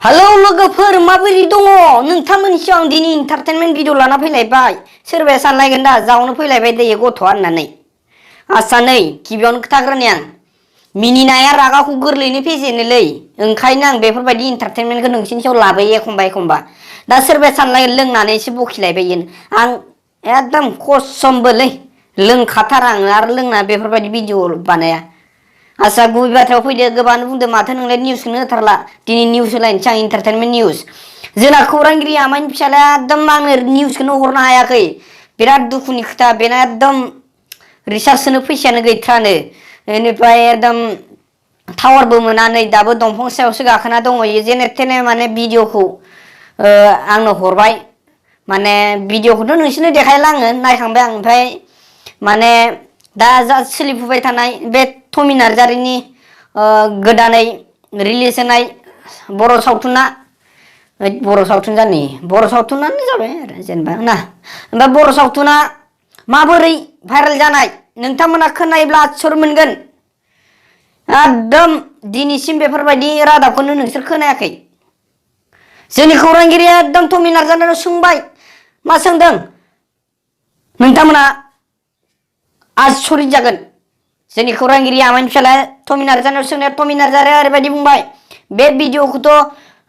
hello लोगोफोर माबोरै दङ नोंथांमोननि सिगां दिनै इन्टारटेनमेन्ट भिडिअ लाना फैलायबाय सोरबाया सानलायगोन दा जावनो फैलायबाय दै गथ'आ होननानै आस्सा नै गिबियावनो खोथाग्रोनि आं मिनिनाया रागाखौ गोरलैनो फेजेनोलै ओंखायनो आं बेफोरबायदि इन्टारटेनमेन्टखौ नोंसिनि सायाव लाबोयो एखमबा दा सोरबाया सानलायगोन लोंनानै एसे बखिलायबाय आं एकदम कसमबोलै लोंखाथारा आङो आरो लोंना बेफोरबायदि भिडिअ बानाया आसा गुबै बाथ्रायाव फैदो गोबाङानो बुंदों माथो नोंलाय निउसखौनो होथारला दिनै निउस होलायनोसै आं इन्टारटेनमेन्ट निउस जोंना खौरांगिरि आमाइनि फिसालाया एकदम आंनो निउसखौनो हरनो हायाखै बिराद दुखुनि खोथा बेना एकदम रिसार्च सोनो फैसायानो गैथ्रानो बेनिफ्राय एकदम टावारबो मोना नै दाबो दंफां सायावसो गाखोना दङ जेने थेने माने भिडिअखौ आंनो हरबाय माने भिडिअखौथ' नोंसोरनो देखायला आङो नायखांबाय आं ओमफ्राय माने दा जा सोलिफुबाय थानाय बे टमि नार्जारिनि गोदानै रिलिज होनाय बर' सावथुना बर' सावथुन जानि बर' सावथुनानो जाबाय आरो जेनेबा ना ओमफ्राय बर' सावथुना माबोरै भाइरेल जानाय नोंथांमोना खोनायोब्ला आसुर मोनगोन एकदम दिनैसिम बेफोरबायदि रादाबखौनो नोंसोर खोनायाखै जोंनि खौरांगिरिया एकदम टमि नार्जारिनाव सोंबाय मा सोंदों नोंथांमोना आसरित जागोन जोंनि खौरांगिरि आमाइनि फिसालाया टमि नार्जारिनाव सोंनाया टमि नार्जारिया ओरैबायदि बुंबाय बे भिडिअखौथ'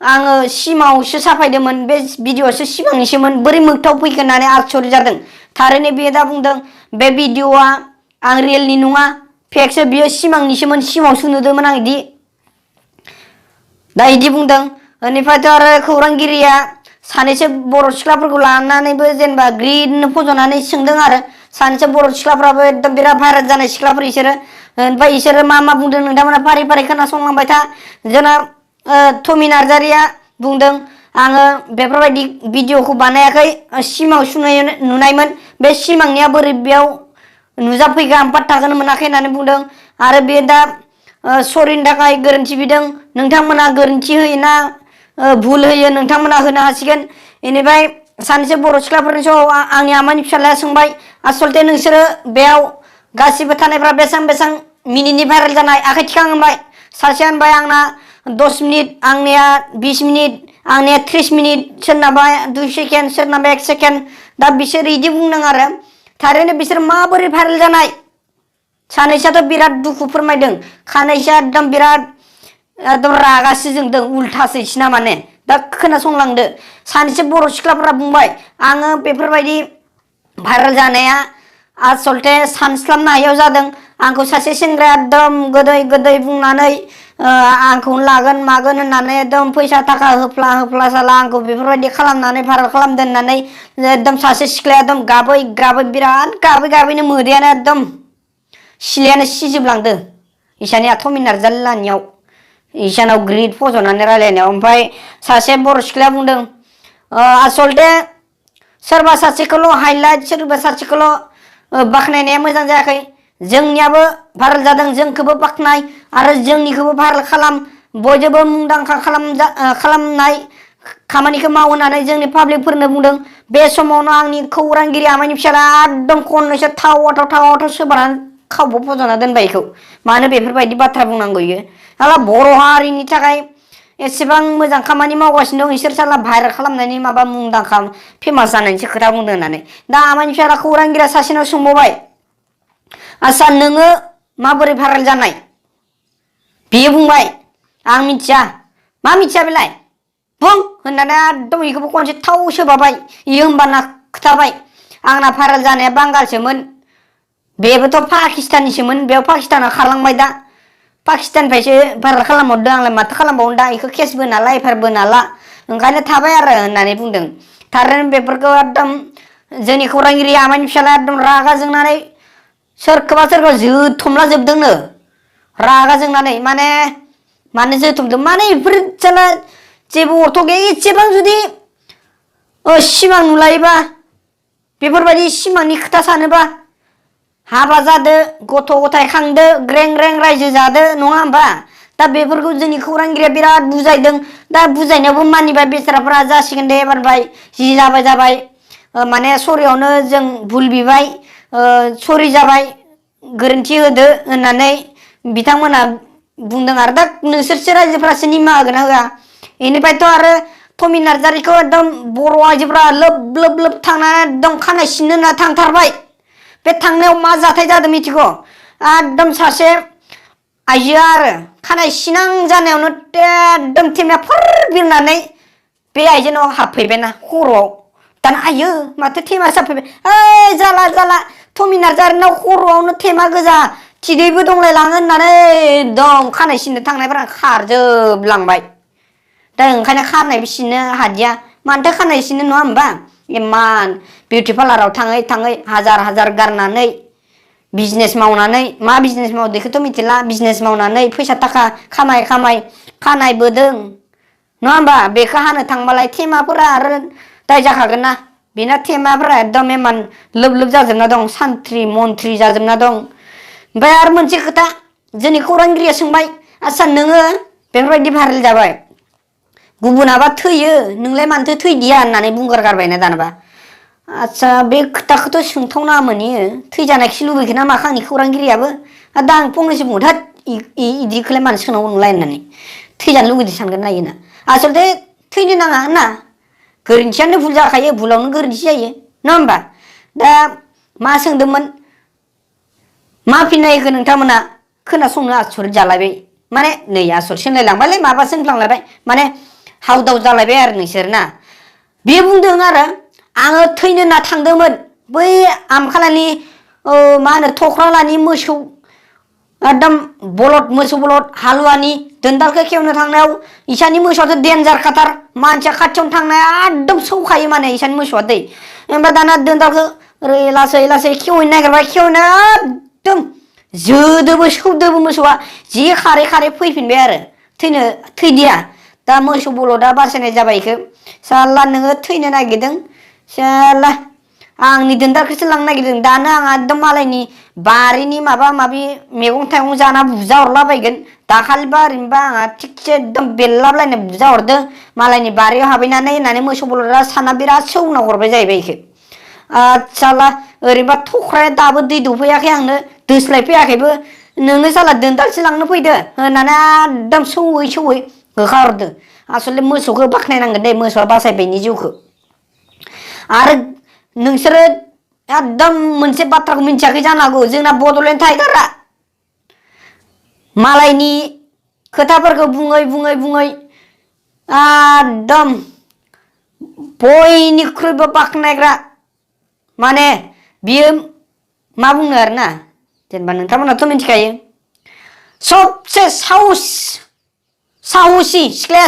आङो सिमाङावसो साफायदोंमोन बे भिडिअआसो सिमांनिसोमोन बोरै मोगथाव फैखो होननानै आसरित जादों थारैनो बियो दा बुंदों बे भिडिअआ आं रियेलनि नङा फेकसो बियो सिमांनिसोमोन सिमाङावसो नुदोंमोन आं इदि दा इदि बुंदों बेनिफ्रायथ' आरो खौरांगिरिया सानैसो बर' सिख्लाफोरखौ लानानैबो जेनेबा ग्रिदनो फज'नानै सोंदों आरो सानैसो बर' सिख्लाफ्राबो एकदम बिराद भाइरेल जानाय सिख्लाफोर इसोरो ओमफ्राय इसोरो मा बुंदों नोंथांमोना फारि फारि खोनासंलांबाय था जोंना टमि नार्जारिया बुंदों आङो बेफोरबायदि भिडिअखौ बानायाखै सिमाङाव नुनायमोन बे सिमांनिया बोरै बेयाव नुजाफैखो आं पात्ताखौनो मोनाखै होननानै बुंदों आरो बे दा सरिनि थाखाय गोरोन्थि बिदों नोंथांमोना गोरोन्थि होयोना भुल होयो नोंथांमोना होनो हासिगोन बेनिफ्राय सानैसो बर' सिख्लाफोरनि सायाव आंनि आमाइनि फिसालाया सोंबाय आसलथे नोंसोरो बेयाव गासिबो थानायफ्रा बेसां मिनिटनि भाइरेल जानाय आखाइ थिखांबाय सासेया होनबाय आंना 10 मिनिट आंनिया 20 मिनिट आंनिया 30 मिनिट सोरनाबा 2 सेकेन्ड सोरनाबा 1 सेकेन्ड दा बिसोर इदि बुंदों आरो थारैनो बिसोर माबोरै भाइरेल जानाय सानैसोआथ' बिराद दुखु फोरमायदों खानैसोआ एकदम रागासो जोंदों उल्थासो इसिना माने दा खोनासंलांदो सानैसो बर' सिख्लाफोरा बुंबाय आङो बेफोरबायदि भाइरेल जानाया आसलथे सानस्लाबनो हायियाव जादों आंखौ सासे सेंग्राया एकदम गोदै बुंनानै आंखौनो लागोन मागोन होननानै एकदम फैसा थाखा होफ्ला जाला आंखौ बेफोरबायदि खालामनानै भाइरेल खालामदों होननानै एकदम सासे सिख्लाया एकदम गाबै बिराद गाबैनो मोदैयानो एकदम सिलायानो सिजोबलांदो इसानिया टमि नार्जारि लानियाव इसानाव ग्रिद फज'नानै रायलायनायाव ओमफ्राय सासे बर' सिख्लाया बुंदों आसलथे सोरबा सासेखौल' हाइलाइट सोरबा सासेखौल' बाख्नायनाया मोजां जायाखै जोंनियाबो भाइरेल जादों जोंखौबो बाख्नाय आरो जोंनिखौबो भाइरेल खालाम बयजोंबो मुंदांखा खालामनाय खामानिखौ माव होननानै जोंनि पाब्लिकफोरनो बुंदों बे समावनो आंनि खौरांगिरि आमाइनि फिसाला एकदम खननैसो थाव सोबानानै खावबो फज'ना दोनबाय बेखौ मानो बेफोरबायदि बाथ्रा बुंनांगौ इयो हाला बर' हारिनि थाखाय एसेबां मोजां खामानि मावगासिनो दं इसोर साला भाइरेल खालामनायनि माबा मुंदांखा फेमास जानायनिसो खोथा बुंदों होननानै दा आमाइनि फिसाला खौरांगिरिया सासेनाव सोंबावबाय आच्छा नोङो माबोरै भाइरेल जानाय बियो बुंबाय आं मिथिया मा मिथिया बेलाय बुं होननानै एकदम बेखौबो खनसे थाव सोबाबाय इयो होमबाना खोथाबाय आंना भाइरेल जानाया बांगालसोमोन बेबोथ' पाकिस्ताननिसोमोन बेयाव पाकिस्तानाव खारलांबाय दा पाकिस्ताननिफ्रायसो भाइरेल खालामहरदों आंलाय माथो खालामबावनो दा बेखौ केस बोनाला एफआइआर बोनाला ओंखायनो थाबाय आरो होननानै बुंदों थारैनो बेफोरखौ एकदम जोंनि खौरांगिरि आमाइनि फिसाला एकदम रागा जोंनानै सोरखौबा जोथुमला जोबदोंनो रागा जोंनानै मानो जोथुमदों माने बेफोर जाला जेबो अर्थ गैया एसेबां जुदि सिमां नुलायोबा बेफोरबायदि सिमांनि खोथा सानोबा हाबा जादो गथ' गथाय खांदो ग्रें रायजो जादो नङा होमबा दा बेफोरखौ जोंनि खौरांगिरिया बिराद बुजायदों दा बुजायनायावबो मानिबाय बेसाराफोरा जासिगोन दे एबारबाय जि जाबाय माने सरियावनो जों भुल बिबाय सरि जाबाय गोरोन्थि होदो होननानै बिथांमोना बुंदों आरो दा नोंसोरसो रायजोफ्रासो निमाहा होगोन ना होआ इनिफ्रायथ' आरो टमि नार्जारिखौ एकदम बर' आइजोफ्रा लोब लोब लोब थांनानै एकदम खानाय सिननो होनना थांथारबाय बे थांनायाव मा जाथाय जादों मिथिगौ एकदम सासे आइजोआ आरो खानाय सिनां जानायावनो एकदम थेमाया फुर बिरनानै बे आइजोनाव हाबफैबायना खर'आव दाना आइयो माथो थेमा साफैबाय ओइ जाला जाला टमि नार्जारिनाव खर'आवनो थेमा गोजा थिदैबो दंलाय लाङो होननानै एकदम खानाय सिननो थांनायफोरा खारजोबलांबाय दा ओंखायनो खानायबो सिननो हादिया मानोथो खानाय सिननो नङा होमबा इमान बिउटि पार्लाराव थाङै थाङै हाजार हाजार गारनानै बिजनेस मावनानै मा बिजनेस मावदो बेखौथ' मिथिला बिजनेस मावनानै फैसा थाखा खामाय खामाय खानाय बोदों नङा होमबा बेखौ हानो थांबालाय थेमाफोरा आरो दाय जाखागोन ना बेना थेमाफोरा एकदम इमान लोब लोब जाजोबना दं सान्थ्रि मन्थ्रि जाजोबना दं ओमफ्राय आरो मोनसे खोथा जोंनि खौरांगिरिया सोंबाय आच्छा नोङो बेफोरबायदि भाइरेल जाबाय गुबुनाबा थैयो नोंलाय मानोथो थैदिया होननानै बुंगारगारबायना दानाबा आच्छा बे खोथाखौथ' सोंथावनामोन इयो थैजानायखौसो लुबैखो ना माखो आंनि खौरांगिरियाबो दा आं फंनैसो बुंगोन थोद इदिखौलाय मानो सोंनांगौ नोंलाय होननानै थैजानो लुगैदों सानगोन ना इयो आसलथे थैनो नाङा ना गोरोन्थियानो भुल जाखायो भुलावनो गोरोन्थि जायो नङा होमबा दा मा सोंदोंमोन मा फिननाय होखो नोंथांमोना खोनासंनो आसरित जालायबाय माने नै आसरित सोंलायलांबायलै माबासो होनफ्लांलायबाय माने हाव दाव जालायबाय आरो नोंसोर ना बेयो बुंदों आरो आङो थैनो होनना थांदोंमोन बै आमखालानि मा होनो थख्रालानि मोसौ एकदम बलद मोसौ बलद हालुवानि दोनदालखौ खेवनो थांनायाव इसानि मोसौआथ' देन्जार खाथार मानसिया खाथियावनो थांनाया एकदम सौखायो माने इसानि मोसौआ दै ओमफ्राय दाना दोनदालखौ ओरै लासै लासै खेवहैनो नागिरबाय खेवनाया एकदम जोदोबो सौदोबो मोसौआ जि खारै खारै फैफिनबाय आरो थैदिया दा मोसौ बलदा बासायनाय जाबाय इखो साला नोङो थैनो नागिरदों साला आंनि दोनदालखौसो लांनो नागिरदों दानो आंहा एकदम मालायनि बारिनि माबा माबि मैगं थाइगं जाना बुजा हरलाबायगोन दाखालिबा ओरैनोबा आंहा थिगसे एकदम बेललाबलायनाय बुजा हरदों मालायनि बारियाव हाबैनानै होननानै मोसौ बलदा साना बिराद सौना हरबाय जाहैबाय इखो आच्छाला ओरैनोबा थख्राया दाबो दै दौफैयाखै आंनो दोस्लायफैयाखैबो नोङो साला दोनदालसो लांनो फैदो होननानै एकदम सौयै सौयै होखाहरदो आसलथे मोसौखौ बाख्नायनांगोन दे मोसौआ बासायबाय इनि जिउखौ आरो नोंसोरो एकदम मोनसे बाथ्राखौ मिथियाखै जानो हागौ जोंना बड'लेण्ड टाइगारा मालायनि खोथाफोरखौ बुङै बुङै बुङै एकदम बयनिख्रुइबो बाख्नायग्रा माने बियो मा बुंनो आरोना जेनेबा नोंथांमोनाथ' मिथिखायो सबसे साहसि सिख्लाया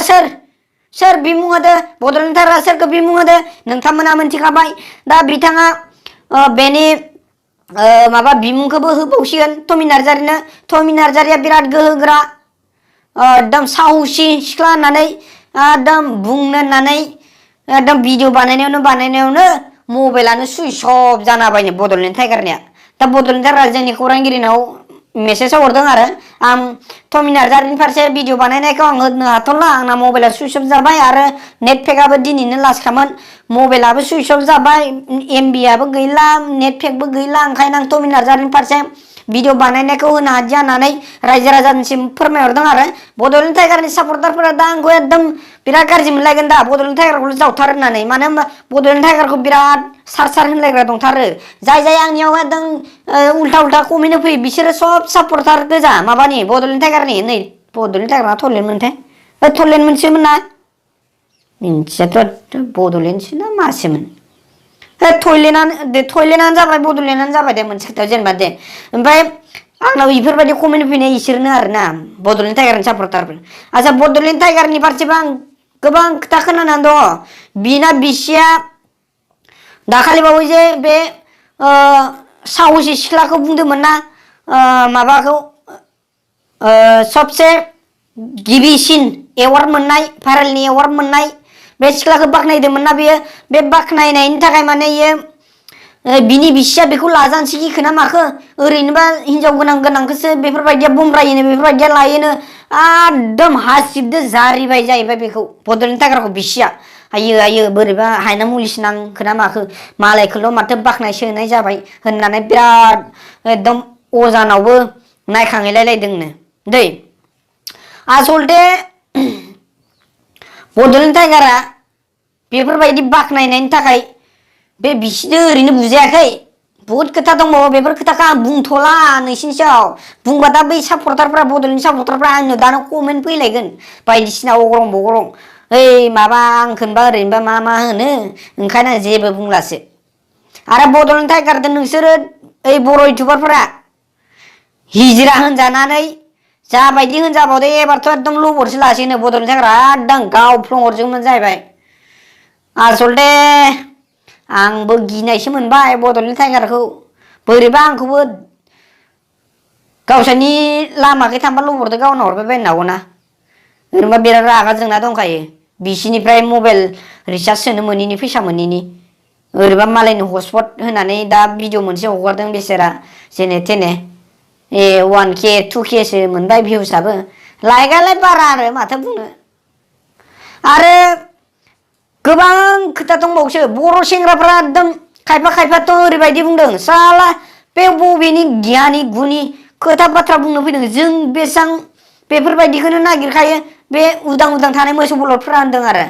सोर बिमुं होदो बड'लेण्ड टाइगारा सोरखौ बिमुं होदो नोंथांमोना मिथिखाबाय दा बिथाङा बेनि माबा बिमुंखौबो होबावसिगोन टमि नार्जारिनो टमि नार्जारिया बिराद गोहोगोरा एकदम साहसि सिख्ला होननानै एकदम बुंनो होननानै एकदम भिडिअ बानायनायावनो मबाइलानो सुइस अफ जाना होबायनो बड'लेण्ड टाइगारनिया दा बड'लेण्ड टाइगारा जोंनि खौरांगिरिनाव मेसेजाव हरदों आरो आं टमि नार्जारिनि फारसे भिडिअ बानायनायखौ आं होनो हाथ'ला आंना मबाइला सुइस अफ जाबाय आरो नेट पेकआबो दिनैनो लास्टखामोन मबाइलाबो सुइस अफ जाबाय एमबिआबो गैला नेट पेकबो गैला ओंखायनो आं टमि नार्जारिनि फारसे भिडिअ बानायनायखौ होनो हादिया होननानै रायजो राजानिसिम फोरमायहरदों आरो बड'लेण्ड टाइगारनि सापर्टारफोरा दा आंखौ एकदम बिराद गाज्रि मोनलायगोन दा बड'लेण्ड टाइगारखौल' जावथार होननानै मानो होनबा बड'लेण्ड टाइगारखौ बिराद सार होनलायग्रा दंथारो जाय आंनियाव एकदम उल्था कमेन्ट होफैयो बिसोरो सब सापर्टार गोजा माबानि बड'लेण्ड टाइगारनि नै बड'लेण्ड टाइगारा थलेनमोनथाय थलेनमोनसोमोन ना मिन्थियाथ' बड'लेण्डसो ना मासोमोन थयलेण्डआनो जाबाय बड'लेण्डआनो जाबाय दे मोनसे खोथायाव जेनेबा दे ओमफ्राय आंनाव बेफोरबायदि कमेन्ट फैनाय इसोरनो आरोना बड'लेण्ड टाइगारनि सापर्टारफोर आच्छा बड'लेण्ड टाइगारनि फारसेबो आं गोबां खोथा खोनानानै दङ बिना बिसिया दाखालिबावै जे बे साहसि सिख्लाखौ बुंदोंमोन ना माबाखौ सबसे गिबिसिन एवार्ड मोननाय भाइरेलनि एवार्ड मोननाय बे सिख्लाखौ बाख्नायदोंमोन ना बेयो बे बाख्नायनायनि थाखाय माने इयो बिनि बिसिया बेखौ लाजानोसै गिखो ना माखो ओरैनोबा हिनजाव गोनांखौसो बेफोरबायदिया बमब्रायोनो बेफोरबायदिया लायोनो एकदम हासिबदो जारिबाय जाहैबाय बेखौ बड'लेण्ड टाइगारखौ बिसिया आयो बोरैबा हायना मुलिसो नांखो ना माखो मालायखौल' माथो बाख्नायसोनाय जाबाय होननानै बिराद एकदम अजानावबो नायखांहैलायलायदोंनो दै आसलथे बड'लेण्ड टाइगारा बेफोरबायदि बाख्नायनायनि थाखाय बे बिसिनो ओरैनो बुजायाखै बहुद खोथा दंबावो बेफोर खोथाखौ आं बुंथ'ला नोंसिनि सायाव बुंबा दा बै सापर्टारफ्रा बड'लेण्ड सापर्टारफ्रा आंनो दानो कमेन्ट फैलायगोन बायदिसिना अगरं बगरं ओइ माबा आंखौनोबा ओरैनोबा मा होनो ओंखायनो आं जेबो बुंलासो आरो बड'लेण्ड टाइगारजों नोंसोरो ओइ बर' इउटुबारफोरा हिजिरा होनजानानै जाबायदि होनजाबावदो एबारथ' एकदम लबरसो लासिनो बड'लेण्ड टाइगारा एकदम गावफ्लंहरजोबमोन जाहैबाय आसलथे आंबो गिनायसो मोनबाय बड'लेण्ड टाइगारखौ बोरैबा आंखौबो गावसोरनि लामाखै थांबा लबरदो गावना हरबाय बायनो हागौना ओरैनोबा बिराद रागा जोंना दंखायो बिसिनिफ्राय मबाइल रिचार्ज सोनो मोनैनि फैसा मोनैनि ओरैबा मालायनि हटस्पट होनानै दा भिडिअ मोनसे हगारदों बेसेरा जेने थेने 1K 2K सो मोनबाय भिउसआबो लाइकआलाय बारा आरो माथो बुंनो आरो गोबां खोथा दंबावोसो बर' सेंग्राफ्रा एकदम खायफाथ' ओरैबायदि बुंदों साला बे बबेनि गियानि गुनि खोथा बाथ्रा बुंनो फैदों जों बेसां बेफोरबायदिखौनो नागिरखायो बे उदां थानाय मोसौ बलदफ्रा होनदों आरो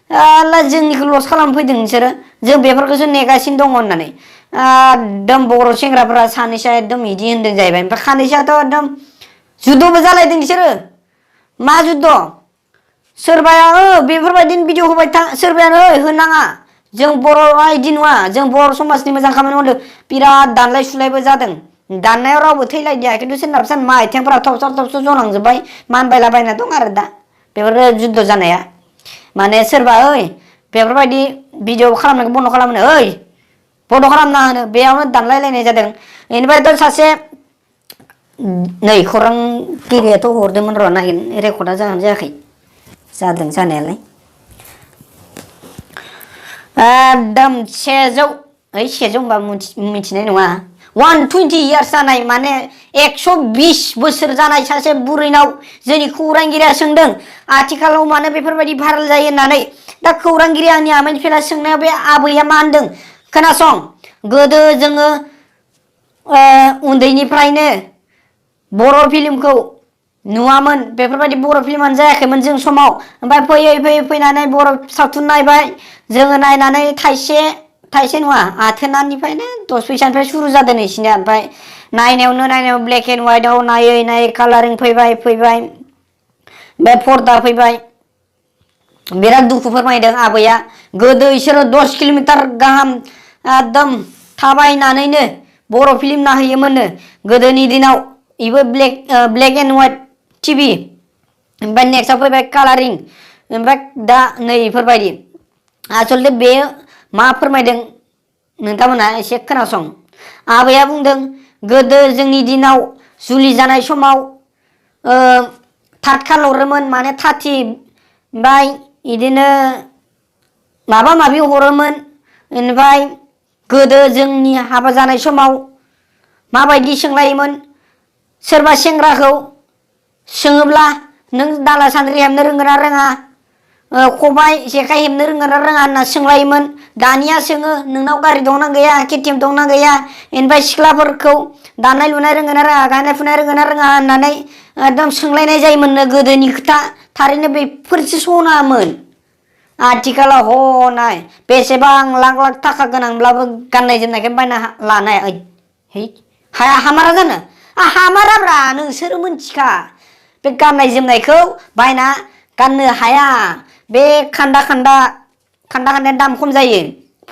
साला जोंनिखौ लस खालामनो फैदों नोंसोरो जों बेफोरखौसो नेगासिनो दङ होननानै एकदम बर' सेंग्राफ्रा सानैसोआ एकदम बिदि होनदों जाहैबाय ओमफ्राय खानैसोआथ' एकदम जुद्धबो जालायदों बिसोरो मा जुद्ध सोरबाया बेफोरबायदिनो भिडिअ होबाय था सोरबायानो होनाङा जों बर'आ इदि नङा जों बर' समाजनि मोजां खामानि मावदों बिराद दानलाय सुलायबो जादों दाननायाव रावबो थैलायदिया खिन्थु सोरनाबा सोरनाबा आथिंफोरा थबस्र जलांजोब्बाय मानबायलाबायना दं आरो दा बेफोरो जुद्ध जानाया माने सोरबा बेफोरबायदि भिडिअ खालामनायखौ बन्द' खालामनो बन्द' खालामना होनो बेयावनो दानलायलायनाय जादों बेनिफ्रायथ' सासे नै खौरांगिरियाथ' हरदोंमोन र' नागिर रेकर्डआ जागोन जायाखै जादों जानायालाय एकदम 100 होनबा मिथिनाय नङा 120 इयार्स जानाय माने 120 बोसोर जानाय सासे बुरैनाव जोंनि खौरांगिरिया सोंदों आथिखालाव मानो बेफोरबायदि भाइरेल जायो होननानै दा खौरांगिरि आंनि आमाइनि फिसाला सोंनायाव बे आबैया मा होनदों खोनासं गोदो जोङो उन्दैनिफ्रायनो बर' फिल्मखौ नुवामोन बेफोरबायदि बर' फिल्मानो जायाखैमोन जों समाव ओमफ्राय फैयै फैनानै बर' सावथुन नायबाय जोङो नायनानै थाइसे नङा आथोनानिफ्रायनो 10 फैसानिफ्राय सुरु जादों नैसिनिया ओमफ्राय नायनायाव ब्लेक एन्ड व्हाइटआव नायै कालारिं फैबाय बे पर्दा फैबाय बिराद दुखु फोरमायदों आबैया गोदो इसोरो 10 किल'मिटार गाहाम एकदम थाबायनानैनो बर' फिल्म नायहैयोमोननो गोदोनि दिनाव इबो ब्लेक एन्ड व्हाइट टिभि ओमफ्राय नेक्स्टआव फैबाय कालारिं ओमफ्राय दा नै इफोरबायदि आसलथे बे मा फोरमायदों नोंथांमोना एसे खोनासं आबैया बुंदों गोदो जोंनि दिनाव जुलि जानाय समाव थाट हरोमोन माने थाथि ओमफ्राय इदिनो माबा माबि हरोमोन ओमफ्राय गोदो जोंनि हाबा जानाय समाव माबायदि सोंलायोमोन सोरबा सेंग्राखौ सोङोब्ला नों दाला सान्द्रि हेबनो रोंगोना रोङा खबाइ जेखाइ हेबनो रोंगोना रोङा होनना सोंलायोमोन दानिया सोङो नोंनाव गारि दंना गैया केटिएम दंना गैया ओमफ्राय सिख्लाफोरखौ दानाय लुनाय रोंगोना रोङा गायनाय फुनाय रोंगोना रोङा होननानै एकदम सोंलायनाय जायोमोननो गोदोनि खोथा थारैनो बेफोरसो सनामोन आथिखालाव नाय बेसेबां लाख थाखा गोनांब्लाबो गाननाय जोमनायखौ बायना लानाय हामारा जानो हामाराब्रा नोंसोरो मिथिखा बे गाननाय जोमनायखौ बायना गाननो हाया बे खान्दाया दाम खम जायो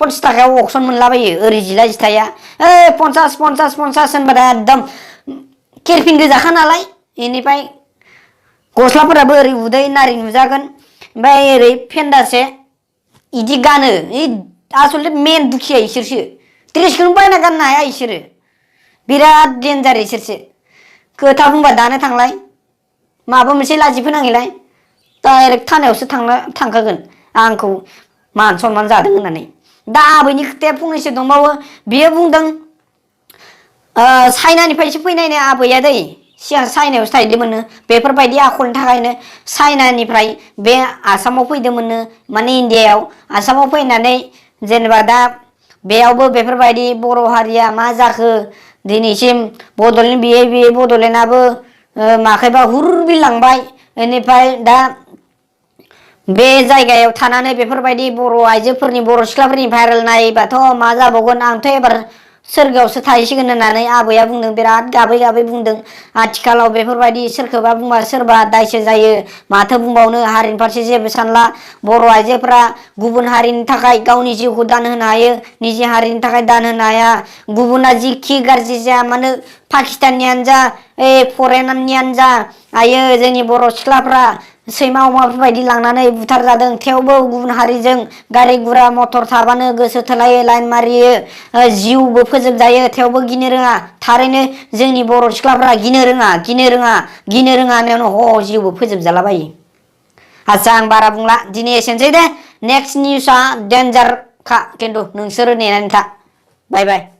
50 थाखायाव अक्सन मोनलाबायो ओरै जिला जिथाया 50 होनबाथाय एकदम केरपिन गोजाखा नालाय बेनिफ्राय गस्लाफोराबो ओरै उदै नारि नुजागोन ओमफ्राय ओरै फेन्दासे इदि गानो आसलथे मेन दुखिया इसोरसो ड्रेसखौनो बायना गाननो हाया इसोरो बिराद डेन्जार इसोरसो खोथा बुंबा दानो थांलाय माबा मोनसे लाजि फोनाङैलाय डाइरेक्ट थानायावसो थांखागोन आंखौ मान सनमान जादों होननानै दा आबैनि खोथाया फंनैसो दंबावो बियो बुंदों चाइनानिफ्रायसो फैनायनो आबैया दै सिगां चाइनायावसो थाहैदोंमोननो बेफोरबायदि आखलनि थाखायनो चाइनानिफ्राय बे आसामाव फैदोंमोननो माने इण्डियायाव आसामाव फैनानै जेनेबा दा बेयावबो बेफोरबायदि बर' हारिया मा जाखो दिनैसिम बड'लेण्ड बियै बड'लेण्डआबो माखैबा हुर बिरलांबाय बेनिफ्राय दा बे जायगायाव थानानै बेफोरबायदि बर' आइजोफोरनि बर' सिख्लाफोरनि भाइरेल नायोबाथ' मा जाबावगोन आंथ' एबार सोरगोआवसो थाहैसिगोन होननानै आबैया बुंदों बिराद गाबै गाबै बुंदों आथिखालाव बेफोरबायदि सोरखौबा बुंबा सोरबा दायसो जायो माथो बुंबावनो हारिनि फारसे जेबो सानला बर' आइजोफोरा गुबुन हारिनि थाखाय गावनि जिउखौ दान होनो हायो निजे हारिनि थाखाय दान होनो हाया गुबुना जिखि गाज्रि जाया मानो पाकिस्ताननियानो जा फरेनारनियानो जा आयो जोंनि बर' सिख्लाफ्रा सैमा अमाफोरबायदि लांनानै बुथार जादों थेवबो गुबुन हारिजों गारि गुरा मटर थाबानो गोसो थोलायो लाइन मारियो जिउबो फोजोबजायो थेवबो गिनो रोङा थारैनो जोंनि बर' सिख्लाफ्रा गिनो रोङा होननायावनो जिउबो फोजोबजालाबायो आच्छा आं बारा बुंला दिनै एसेनोसै दे नेक्स्ट निउसआ डेन्जारखा खिन्थु नोंसोरो नेनानै था बाय बाय